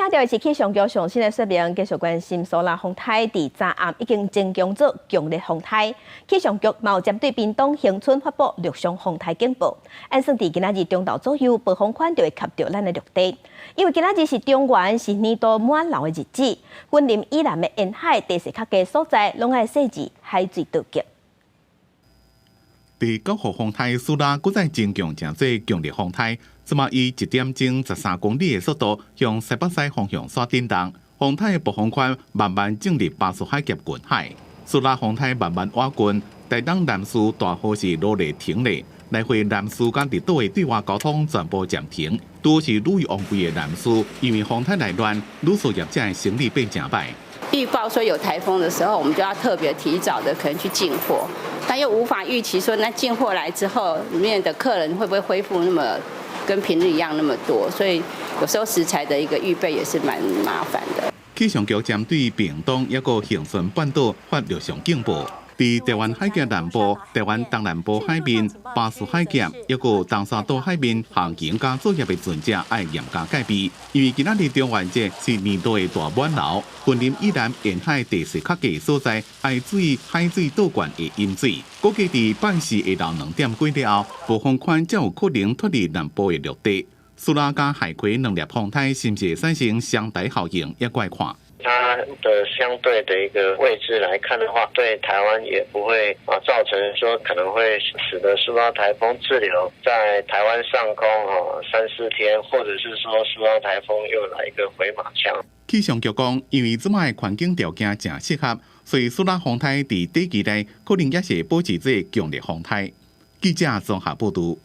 請到的是氣象局上新的說明，繼續關心蘇拉風颱佇昨暗已經增強做強烈風颱。氣象局嘛有針對屏東恆春發布陸上風颱警報。按算佇今仔日中晝左右，暴風圈就會及著咱的陸地。因為今仔日是中元，是年度滿流的日子，雲林以南的沿海地勢較低所在，攏愛設置海水倒灌。第九號風颱蘇拉閣再增強成做強烈風颱，這馬以1點鐘13公里的速度向西北西方向煞振動。風颱的暴風圈慢慢進入巴士海峽近海。蘇拉風颱慢慢倚近，台東南勢大雨是落咧停咧，來回南勢佮離島的對外交通全部暫停。拄是旅遊旺季的南勢，因為風颱來亂，旅宿業者的生意變誠歹。預報說有颱風的時候，我們就要特別提早的可能去進貨，但又無法預期說，那進貨來之後，裡面的客人會不會恢復那麼跟平日一樣那麼多？所以有時候食材的一個預備也是蠻麻煩的。氣象局針對屏東抑閣恆春半島發陸上警報，佇台灣海峽南部、台灣東南部海面、巴士海峽，抑閣東沙島海面航行佮作業的船隻愛嚴加戒備，因為今仔日中元節是年度的大滿流，雲林以南沿海地勢較低所在愛注意海水倒灌的淹水。估計佇拜四下晝2點過了後，暴風圈才有可能脫離南部的陸地。蘇拉佮海葵兩粒風颱是毋是會產生雙台效應，猶閣愛看。它的相對的一個位置來看的話，對台灣也不會啊造成說可能會使得蘇拉颱風滯留在台灣上空哦三四天，或者是說蘇拉颱風又來一個回馬槍。氣象局講，因為這擺的環境條件誠適合，所以蘇拉風颱佇短期內可能猶是保持這強烈風颱。記者綜合報導。